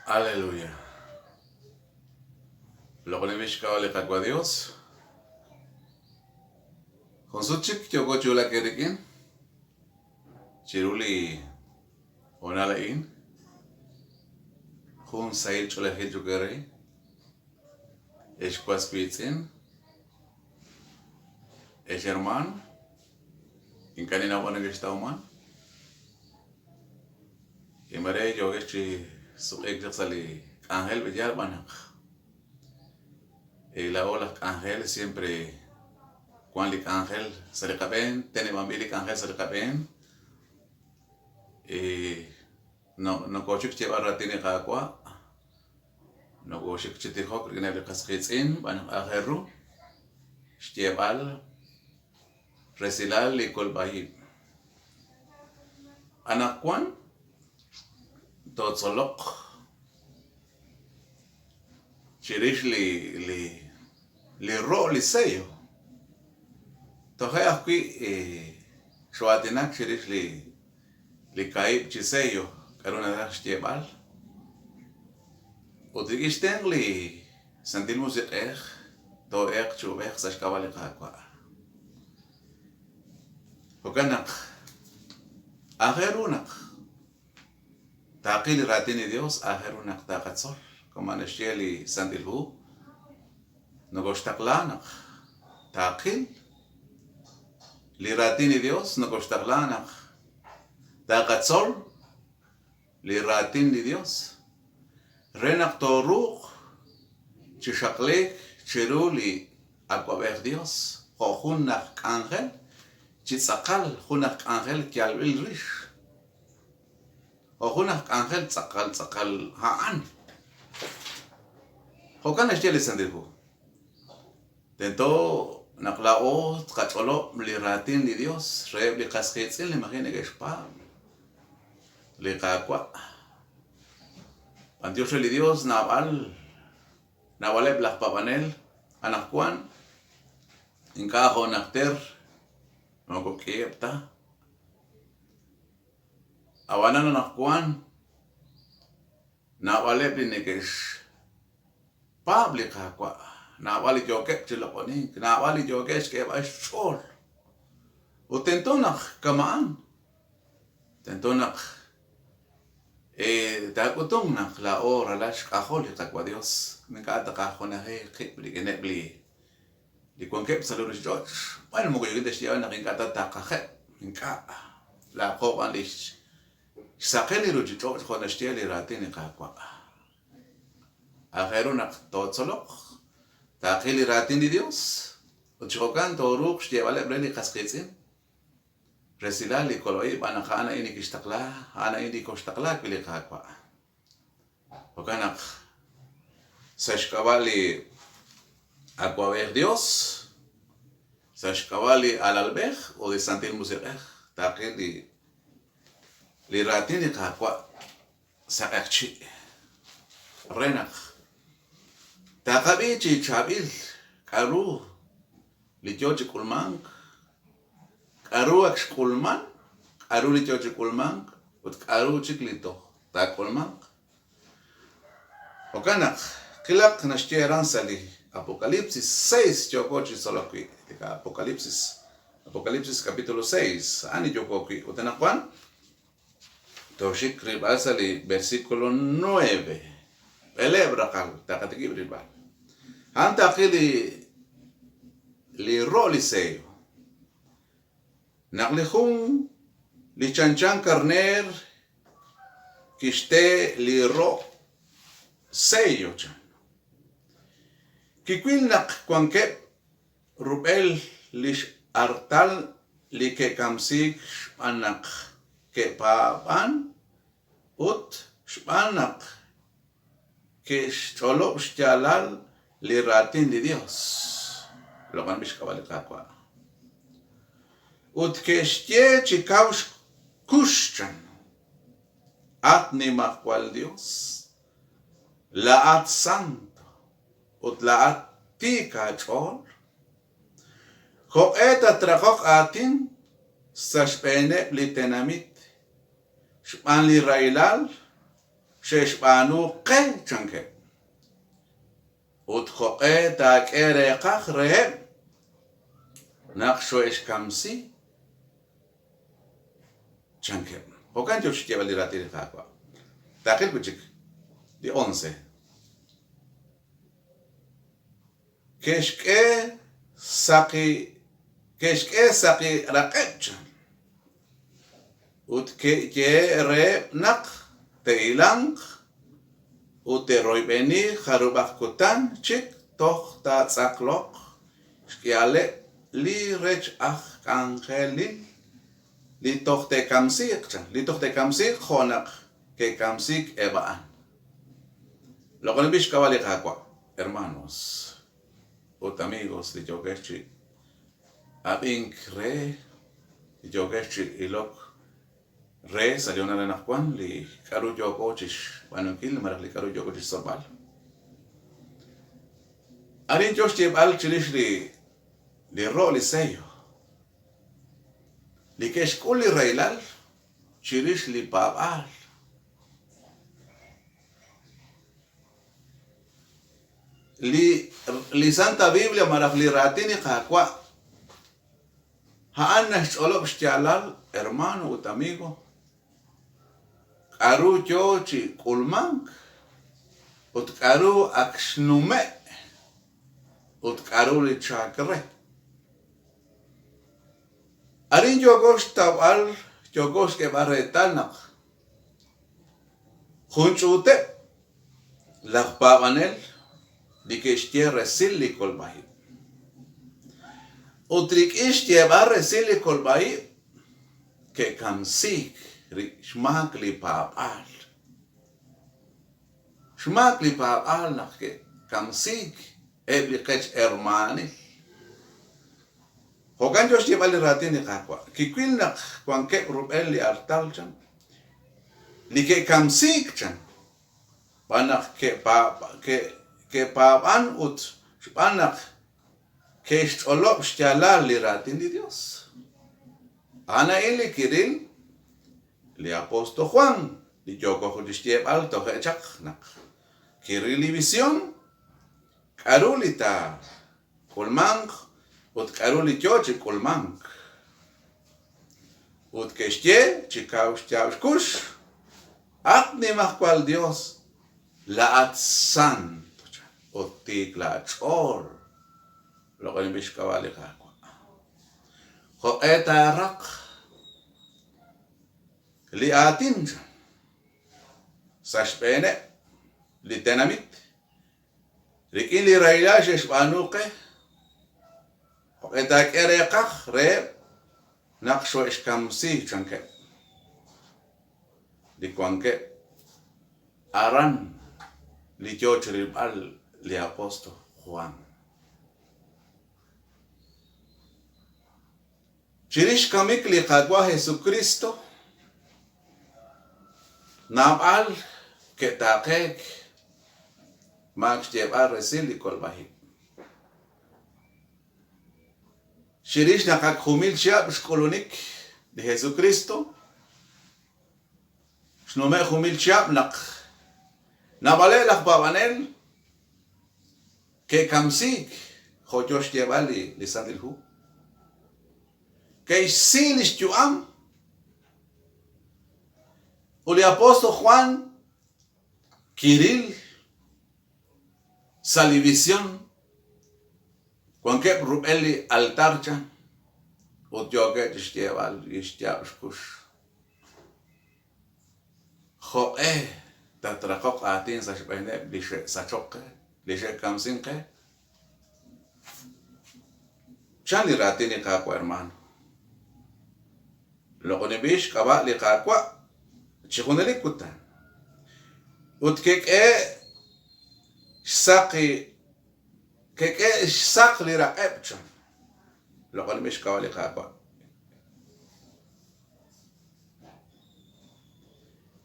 Aleluya. Loq'oninb'il xk'ab'a' li Qaawa' Dios. Jun sut chik yooko chi wulak eerik'in chiru li hoonal a'in. Jun sahil ch'oolejil choq' eere, ex was wiitz'in, ex hermano, ink'a' ninnaw b'ar nekextawman. Maare yookex chi suq'iik chaq sa' li k'anjel b'eyaal b'an naq laa'o laj k'anjel siempre wan li k'anjel sa' li qab'een, teneb'anb'il li k'anjel sa' li qab'een. Nokooxik xyeeb'al raatin li Qaawa', nokooxik chi tijok rik'ineb' li qas qiitz'in xb'aan naq aajel ru xyeeb'al resilal li kolb'a-ib'. Anaqwan tootzoloq chirix li li li ro' li sello. Toje' ajwi' xoo'aatinak chirix li li kaahib' chi sello, k'a'ru naraj xyeeb'al. Ut rik'in xtenq' li Santil Musiq'ej too'eeq chi ub'ej sa' xk'ab'a' li Qaawa'. Jo'kan naq aajel ru naq taaqil li Raatin li Dios, aajel ru naq taqatzol, kama' naxye li Santil Hu, nokoxtaqla naq taaqil li Raatin li Dios, nokoxtaqla naq taqatzol li Raatin li Dios re naq tooruuq chi xaqliik chiru li Awa'b'ej Dios jo' jun aj k'anjel chi tz'aqal, jun aj k'anjel yalb'il rix, jo' jun aj k'anjel tz'aqal tz'aqal a'an. Jo'kan naxye li Santil Hu. Tento naq laa'o tqach'olob' li Raatin li Yos reheb' li qas qiitz'in li maji' neke'xpaab' li Qaawa'. B'antiox re li Yos naab'al naab'aleb' laj paab'anel anaqwan ink'a' jo' najter moko k'iheb' ta. Ab'anan anaqwan Naab'aleb' li neke'xpaab' li Qaawa', naab'al li yookeb' chi loq'onink, naab'al li yookeb' xk'eeb'al xch'ool. Ut tento naq kama'an, tento naq taak'utunq naq laa'o ralal xk'ajol li Qaawa' Dios, ink'a' taqajunaji qib' rik'ineb' li li wankeb' sa' li ruchich'och'. Bueno, moko yookin ta xyeeb'al naq ink'a' ta taqajeb', ink'a'. Laa'aqo b'an lix Xsaqen li ruchich'och' jo' naxye li raatin li Qaawa'. Aajel ru naq tootzoloq, taaqil li raatin li Dios, ut chi jo'kan tooruuq xyeeb'aleb' re li qas qiitz'in resilal li kolb'a-ib' xb'aan naq a'an a'in li kixtaqla, a'an a'in li koxtaqla wi' li Qaawa'. Jo'kan naq sa' xk'ab'a' li Awa'b'ej Dios, sa' xk'ab'a' li Alalb'ej ut li Santil Musiq'ej taaqil li li raatin li Qaawa' sa' q'eqchi' re naq taqab'i chi chaab'il k'a'ru li yoo chi k'ulmank, k'a'ru ak xk'ulman, k'a'ru li yoo chi k'ulmank, ut k'a'ru chik li toj taak'ulmanq. Jo'kan naq, qilaq naxye aran sa' li Apokalipsis seis yooko chi tzolok wi', li Apokalipsis, Apocalipsis capítulo seis, a'an li yooko wi'. Ut anaqwan tooxik rilb'al sa' li versículo nueve, b'eleeb' raqal taqatikib' rilb'al. A'an taqil li li ro' li sello. Naq li jun li chanchan karneer kixte li ro' sello, chan. Kiwil naq wankeb' rub'el li x'artal li ke'kamsiik xb'aan naq ke'paab'an ut xb'aan naq ke'xch'olob' xyaalal li raatin li Dios. Loq'anb'il xk'ab'a' li Qaawa'. Ut ke'xye chi kaw xkux, chan, At Nimajwal Dios, laa'at santo ut laa'at tiik aach'ool. Jo'q'e tatraqoq aatin sa' xb'eeneb' li tenamit xb'aan li rahilal? xe'xb'aanu qe? chankeb'. Ut jo'q'e taak'e reeqaj reheb' naq xo'exkamsi? Chankeb'. Jo'kan yo chi xyeeb'al li raatin li Qaawa'. Taaqil wi' chik li once. Ke'xk'e saqi ke'xk'e saqi raq'eb' chan. Ut ke'yehe' reheb' naq te'hilanq ut te'royb'eni jarub'aq kutan chik toj taatz'aqloq xk'ihaleb' li rech aj k'anjelil li toj te'kamsiiq chan, li toj te'kamsiiq jo' naq ke'kamsiik eb' a'an. Loq'oninb'il xk'ab'a' li Qaawa', hermanos ut amigos li yookex chi ab'ink re, li yookex chi ilok re sa' li hoonal anaqwan li k'a'ru yooko chixb'aanunkil malaj li k'a'ru yooko chixtzolb'al. Arin yoo xyeeb'al chirix li li ro' li sello li ke'xk'ul li rahilal chirix li paab'aal. Li li Santa Biblia malaj li raatin li Qaawa' a'an naxch'olob' xyaalal, hermano ut amigo, k'a'ru yoo chi k'ulmank ut k'a'ru ak xnume' ut k'a'ru li chalk re. Arin yooko xtawb'al, yooko xk'eeb'al reetal naq jun ch'uuteb' laj paab'anel li ke'xye resil li kolb'a-ib'. Ut rik'in xyeeb'al resil li kolb'a-ib' ke'kamsiik xmaak li paab'aal. Xmaak li paab'aal naq ke'kamsiik eb' li qech hermaanil. Jo'kan yo xyeeb'al li raatin li Qaawa'. Kiwil naq wankeb' rub'el li artal, chan, li ke'kamsiik, chan, xb'aan naq ke'paab'an ut xb'aan naq ke'xch'olob' xyaalal li raatin li Yos. A'an a'in li kiril li apóstol Juan, li yooko ajwi' chi xyeeb'al toje' chaq naq kiril li vision, k'aru li taak'ulmanq ut k'aru li yo chi k'ulmank. Ut ke'xye chi kaw xyaab' xkux, At Nimajwal Yos, laa'at sant ut tiik laach'ool. Loq'oninb'il xk'ab'a' li Qaawa'. Jo'q'e taaraq li aatin sa' xb'eeneb' li tenamit Rik'in li rahilal xe'xb'aanu qe, jo'q'e taak'e reeqaj reheb' naq xo'exkamsi, chankeb' li wankeb' aran li yoo chirilb'al li apóstol Jwan. Chirix xkamik li Qaawa' Jesukristo, naab'al ke'taaqeek maak xyeeb'al resil li kolb'a-ib'. Chirix naq ak jun mil chihab' xk'ulunik li Jesukristo, xnume' jun mil chihab' naq naab'aleb' laj paab'anel Ke'kamsiik, jo' yoo xyeeb'al li Santil Hu. Ke'xsi li xyu'am. Ut li apóstol Juan kiril sa' li vision wankeb' rub'el li altar chan ut yookeb' chi xyeeb'al li xyaab' xkux. Jo'q'e tatraqoq aatin sa' xb'eeneb' li xe'sachok qe, li xe'kamsink qe? Chan li raatin li Qaawa' hermano. Loq'oninb'il xk'ab'a' li Qaawa' chi junelik kutan. Ut ke'k'ehe' xsaq ke'k'ehe' xsaq li raq'eb' chan. Loq'oninb'il xk'ab'a' li Qaawa'.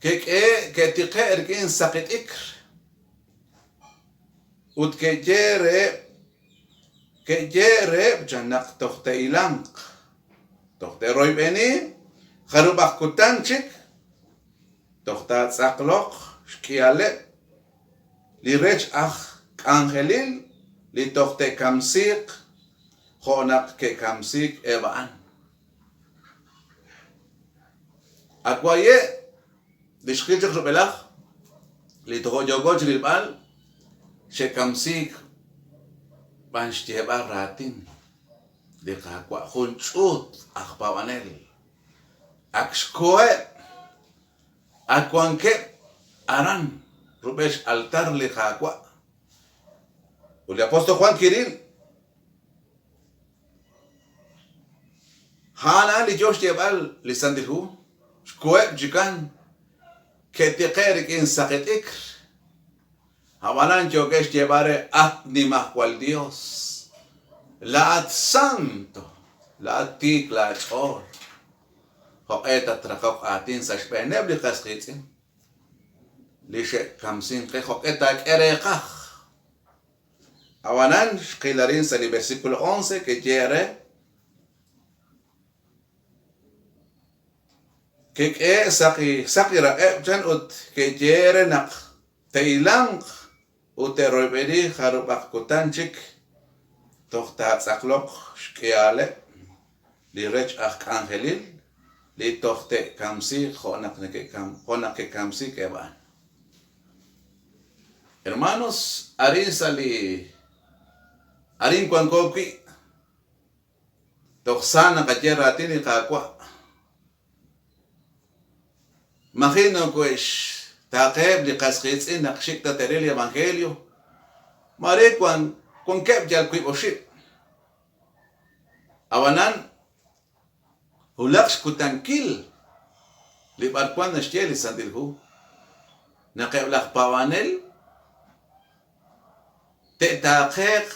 Ke'k'ehe' ke'tiqe' rik'in saqi t'ikr ut ke'ye reheb' ke'ye reheb' chan naq toj te'hilanq, toj te'royb'eni jarub'aq kutan chik toj taatz'aqloq xk'ihaleb' li rech aj k'anjelil li toj te'kamsiiq jo' naq ke'kamsiik eb' a'an. Ak waye' li xqil chaq rub'elaj, li tojo' yooko chirilb'al, xe'kamsiik b'an xyeeb'al raatin li Qaawa' jun ch'uut aj paab'anel. Ak xkoheb', ak wankeb' aran rub'el x'altar li Qaawa'. Ut li apóstol Juan kiril A'an a'an li yoo xyeeb'al li Santil Hu, xkoheb' chikan, ke'tiqe' rik'in saqi t'ikr. Ab'anan yookeb' xyeeb'al re, At Nimajwal Yos, laa'at santo, laa'at tiik laach'ool. Jo'q'e tatraqoq aatin sa' xb'eeneb' li qas qiitz'in li xe'kamsink qe? Jo'q'e taak'e reeqaj? Ab'anan, xqil arin sa' li versículo 11 ke'yehe' re, Ke'k'ehe' saqi raq'eb' chan ut ke'yehe' re naq te'hilanq ut te'royb'eni jarub'aq kutan chik toj taatz'aqloq xk'ihaleb' li rech aj k'anjelil li toj te'kamsiiq jo' naq ke'kamsiik eb' a'an. Hermanos, arin sa' li arin wanko wi', toj sa naqaye raatin li Qaawa'. Maji' nokohe'xtaaqeheb' li qas qiitz'in naq xik' ta te'ril li evangelio, maare wan wankeb' yal wiib' oxib'. Ab'anan, Wulaq xkutankil li b'arwan naxye li Santil Hu naq eb' laj paab'anel te'taaqeeq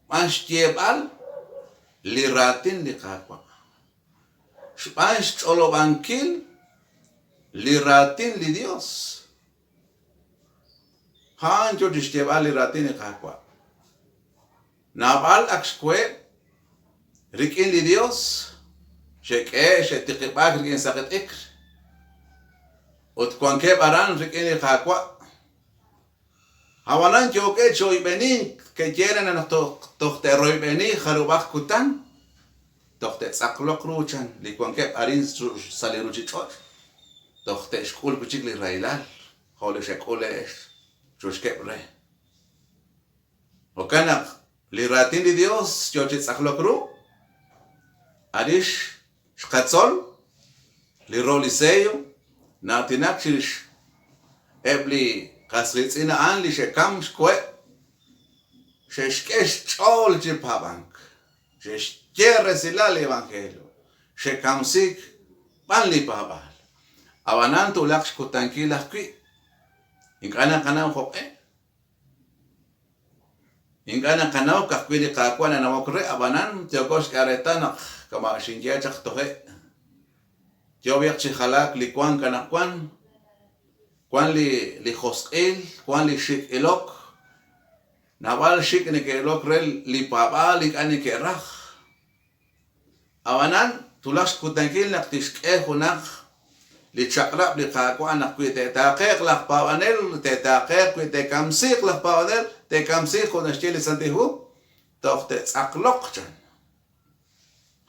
xb'aan xyeeb'al li raatin li Qaawa', xb'aan xch'olob'ankil li raatin li Dios. A'an yoo chixyeeb'al li raatin li Qaawa'. Naab'al ak xkoheb' rik'in li Dios, xe'k'ehe' xe'tiqib'aak rik'in saqi t'ikr, ut wankeb' aran rik'in li Qaawa'. Ab'anan yookeb' chi oyb'enink, ke'ye re naq toj te'royb'eni jarub'aq kutan, toj te'tz'aqloq ru chan li wankeb' arin sa' li ruchich'och', toj te'xk'ul wi' chik li rahilal jo' li xek'ul ex chuxkeb' re. Jo'kan naq li Raatin li Yos yo chi tz'aqlok ru, arin xqatzol li ro' li sello na'aatinak chirix eb' li qas qiitz'in a'an li xe'kamk xkoheb', xe'xk'e xch'ool chi paab'ank, xe'xye resilal li evangelio, xe'kamsiik b'an li paab'aal. Ab'anan twulaq xkutankil ajwi', ink'a' naqanaw jo'q'e. Ink'a' naqanaw ka'ajwi' li Qaawa' nanawok re, ab'anan yooko xk'e reetal naq kama' xinye chaq toje', yoob'yaq chi jalaak li wank anaqwan, wan li li josq'il, wan li xik' ilok, naab'al xik' neke'ilok re li paab'aal ink'a' neke'raj. Ab'anan, twulaq xkutankil naq tixk'e junaq li chaq'rab' li Qaawa' naq wi te'taaqe'q laj paab'anel, te'taaqe'q wi te'kamsiiq laj paab'anel, te'kamsiiq jo' naxye li Santil Hu, toj te'tz'aqloq, chan.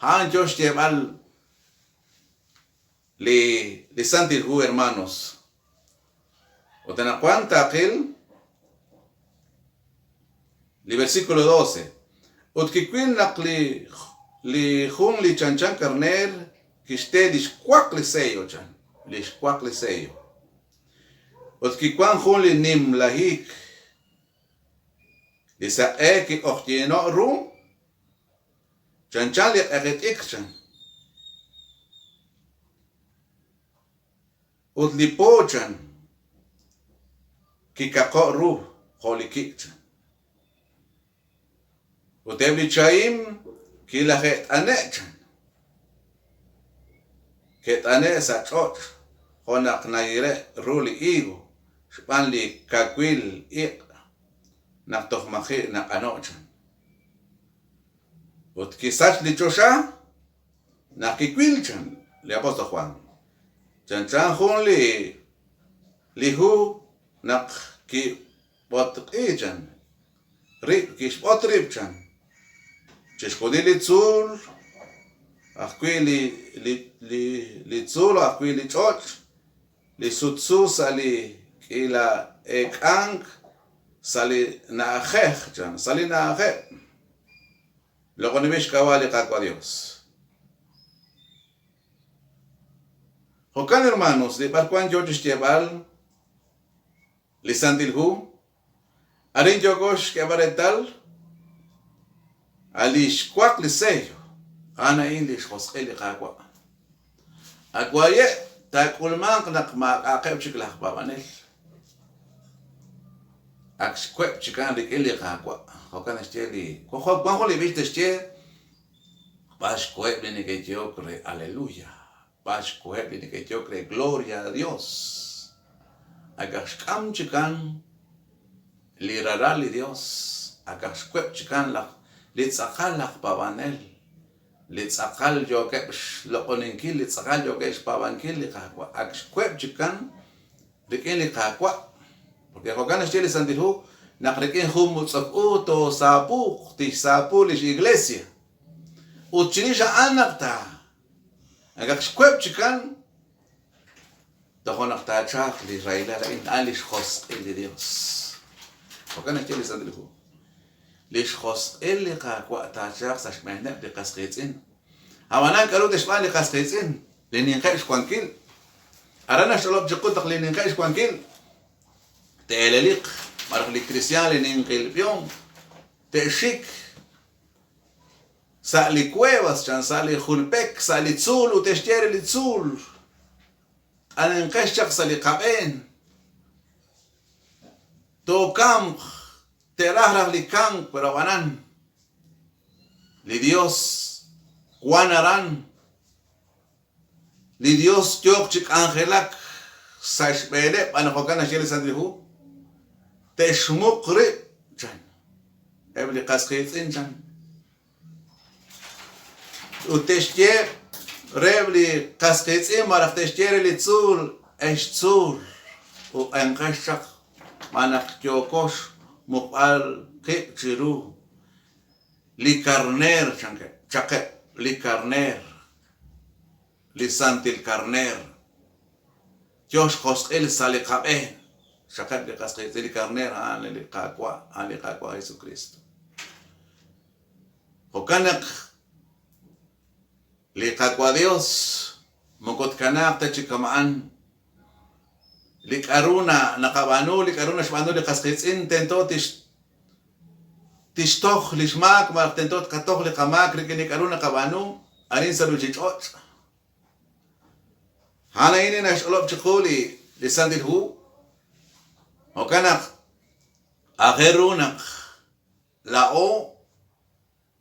A'an yo xyeeb'al li li Santil Hu, hermanos. Ut anaqwan taqil li versículo 12. Ut kiwil naq li li jun li chanchan karneer kixte li xwaq li sello, chan, li xwaq li sello. Ut kiwank jun li nimla hiik. Li saq'e kiq'oqyino' ru chanchan li q'eqi t'ikr, chan. Ut li po, chan, kikaqo' ru jo' li kik', chan. Ut eb' li chahim kilaje't'ane', chan. Ke't'ane' sa' ch'och' jo' naq nahire' ru li higo xb'aan li kawil iq' naq toj maji' naq'ano', chan. Ut kisach li choxa Naq kiwil, chan li apóstol Juan, chanchan jun li li hu Naq kib'otq'i chan rib' kixb'ot rib' chan chixjunil li tzuul ajwi' li li li li tzuul ajwi' li ch'och' li sutsu sa' li k'iila eek'ank sa' li na'ajej chan sa' li na'ajeb'. Loq'onib'il xk'ab'a' li Qaawa' Dios. Jo'kan hermanos, li b'arwan yoo chixyeeb'al li Santil Hu, arin yooko xk'eeb'al reetal a' li xwaq li sello, a'an a'in li xjosq'il li Qaawa'. Ak waye' taak'ulmanq naq maak'a'aqeb' chik laj paab'anel. Ak xweb' chikan rik'in li Qaawa'. Jo'kan naxye li, wan jun li b'ich naxye, B'ar xkoheb' li neke'yehok re Aleluya? B'ar xkoheb' li neke'yehok re Gloria a Dios? Akaq xk'am chikan li Ralal li Dios, akaq xweb' chikan laj li tz'aqal aj paab'anel, li tz'aqal yookeb' xloq'oninkil, li tz'aqal yookeb' xpaab'ankil li Qaawa'. Ak xweb' chikan rik'in li Qaawa'. Porque jo'kan naxye li Santil Hu, naq rik'in jun mutz'ok u toosaapuuq, tixsaapu lix Iglesia. Ut chirix a'an naq ta akaq xweb' chikan, tojo' naq taachalq li rahilal a'in, a'an lix josq'il li Dios. Jo'kan naxye li Santil Hu. Lix josq'il li Qaawa' taachalq sa' xb'eeneb' li qas qiitz'in. Ab'anan k'a'ru te'xb'aan li qas qiitz'in? Li ninqeb' xwankil. Aran naxch'olob' chiqu naq li ninqeb' xwankil te'eleliq, malaj li kristiaan li ninqil b'ihom te'xik sa' li cuevas, chan, sa' li jul pek, sa' li tzuul ut te'xye re li tzuul, T'anenqex chaq sa' li qab'een, tookamq, te'raj raj li kamk, pero ab'anan li Dios wan aran. Li Yos yooq chi k'anjelak sa' xb'eeneb' b'an jo'kan naxye li Santil Hu, te'xmuq rib', chan, eb' li qas qiitz'in, chan. Ut te'xye reheb' li qas qiitz'in malaj te'xye re li tzuul, Ex tzuul, uq'enqex chaq xb'aan naq yooko xmuqb'al qib' chiru li karneer, chankeb', chaqeb' li karneer. Li santil karneer yoo xjosq'il sa' li qab'een. Xaqeb' li qas qiitz'in, li karneer a'an li Qaawa', a'an li Qaawa' Jesukristo. Jo'kan naq li Qaawa' Dios moko tkanaaq ta chi kama'an. Li k'a'ru naqab'aanu, li k'a'ru naxb'aanu li qas qiitz'in tento tix tixtoj li xmaak malaj tento tqatoj li qamaak rik'in li k'a'ru naqab'aanu arin sa' ruchich'och'. A'an a'in li naxch'olob' chiqu li li Santil Hu. Jo'kan naq aajel ru naq laa'o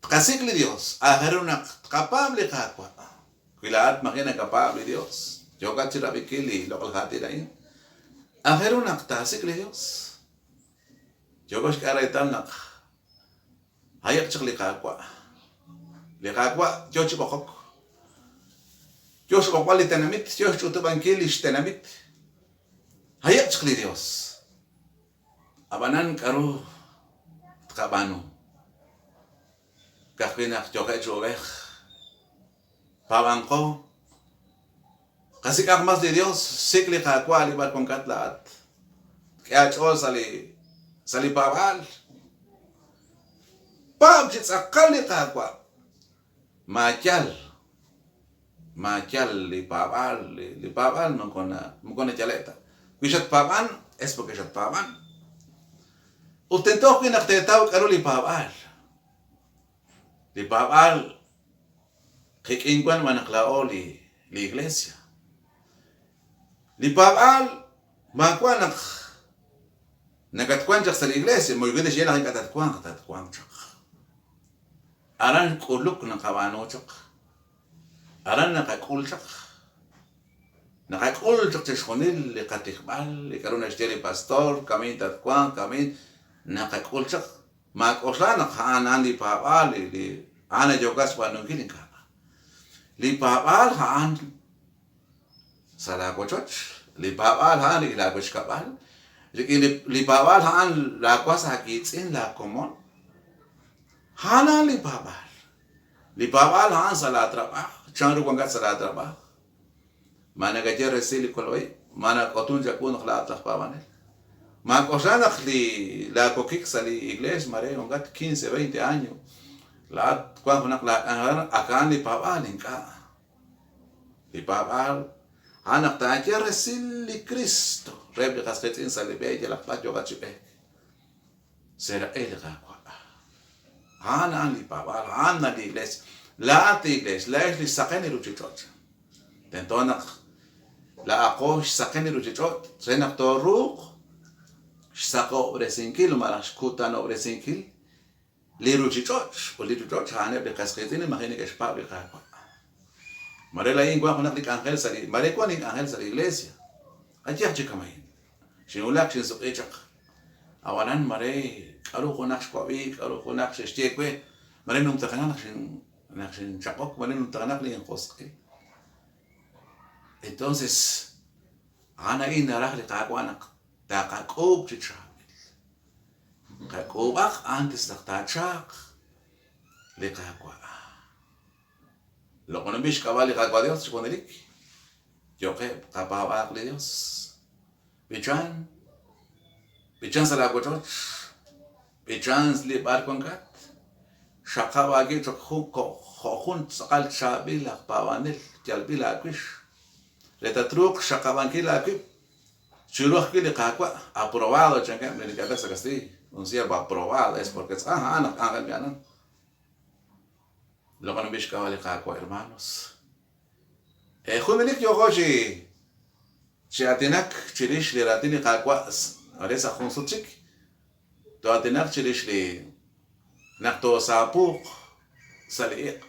tqasik' li Dios, aajel ru naq tqapaab' li Qaawa'. Wi laa'at maji' nakapaab' li Dios, yookat chirab'inkil li loq'laj aatin a'in, aajel ru naq taasik' li Dios. Yooko xk'e reetal naq haye'q chaq li Qaawa'. Li Qaawa' yoo chi b'oqok. Yoo xb'oqb'al li tenamit, yoo xch'utub'ankil lix tenamit. Haye'q chaq li Dios. Ab'anan k'a'ru tqab'aanu? Ka'ajwi' naq yooqeb' chi uub'ej, paab'anqo. Qasik'aq mas li Dios, sik' li Qaawa' li b'ar wankat laa'at. K'e aach'ool sa' li sa' li paab'aal. Paab' chi tz'aqal li Qaawa'. Maayal, maayal li paab'aal, li paab'aal moko na moko nayale' ta. Wi xatpaab'an, es porque xatpaab'an. Ut tento ajwi' naq teetaw k'a'ru li paab'aal. Li paab'aal qik'in wan xb'aan naq laa'o li li Iglesia. Li paab'aal maawa' naq nakatwank chaq sa' li Iglesia, moko naxye naq ink'a' tatwanq, tatwanq chaq. Aran k'uluk naqab'aanu chaq. Aran naqak'ul chaq. Naqak'ul chaq chixjunil li qatijb'al, li k'a'ru naxye li pastor, kamin tatwanq, kamin, naqak'ul chaq. Maak'oxla naq a'an a'an li paab'aal li li a'an yookat xb'aanunkil, ink'a'. Li paab'aal a'an sa' laa wochoch, li paab'aal a'an rik'in laa wech kab'al, Rik'in li paab'aal a'an laawas aawiitz'in, laakomon. A'an a'an li paab'aal. Li paab'aal a'an sa' laatrab'aaj. Chanru wankat sa' laatrab'aaj? Ma nakaye resil li kolb'a-ib'? Ma nak'utun chawu naq laa'at laj paab'anel? Maak'oxla naq li laawokik sa' li iglees maare wankat 15, 20 año, laa'at wank junaq laak'anjel ak a'an li paab'aal, ink'a'. Li paab'aal a'an naq taaye resil li Kristo reheb' li qas qiitz'in sa' li b'e yalaq b'ar yooqat chi b'eek. Seraq'i li Qaawa'. A'an a'an li paab'aal, a'an li iglees. Laa'at li iglees, laa'ex lix saqen li ruchich'och'. Tento naq laa'aqo xsaqen li ruchich'och' re naq tooruuq xsaqob'resinkil malaj xkutanob'resinkil li ruchich'och', ut li ruchich'och' a'aneb' li qas qiitz'in li maji' neke'xpaab' li Qaawa'. Maare laa'in wan junaq li k'anjel sa' li, maare wan ink'anjel sa' li iglesia. Qayehaq chi kama'in. Xinwulak, xinsuq'i chaq. Ab'anan maare k'a'ru junaq xwab'i, k'a'ru junaq xe'xye we, maare numtajenaq naq xin, naq xinchaq'ok, maare numtajenaq lin josq'il. Entonces, a'an a'in naraj li Qaawa' naq taqak'uub' chi chaab'il. Qak'uub'aq antes naq taachalq li Qaawa'. Loq'oninb'il xk'ab'a' li Qaawa' Dios chi junelik. Yo'qeb' qapaab'aaq li Dios. B'ichan, b'ichan sa' laa wochoch, b'ichan li b'ar wankat. Xaqab' aawib' choq' jun jo' jun tz'aqal chaab'il aj paab'anel yalb'il aawix, re tatruuq xxaqab'ankil aawib' Chiru ajwi' li Qaawa', aprobado chankeb' li neke'aatinak sa' kastiiy, un siervo aprobado es porque tz'aqal a'an aj k'anjel b'i'anan. Loq'oninb'il xk'ab'a' li Qaawa', hermanos. Junelik yooko chi chi aatinak chirix li raatin li Qaawa' are sa' jun sut chik, too'aatinaq chirix li naq toosaapuuq sa' li iq'.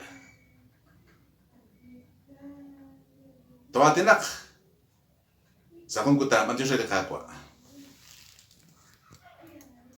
Too'aatinaq Sa' jun kutan, b'antiox re li Qaawa'.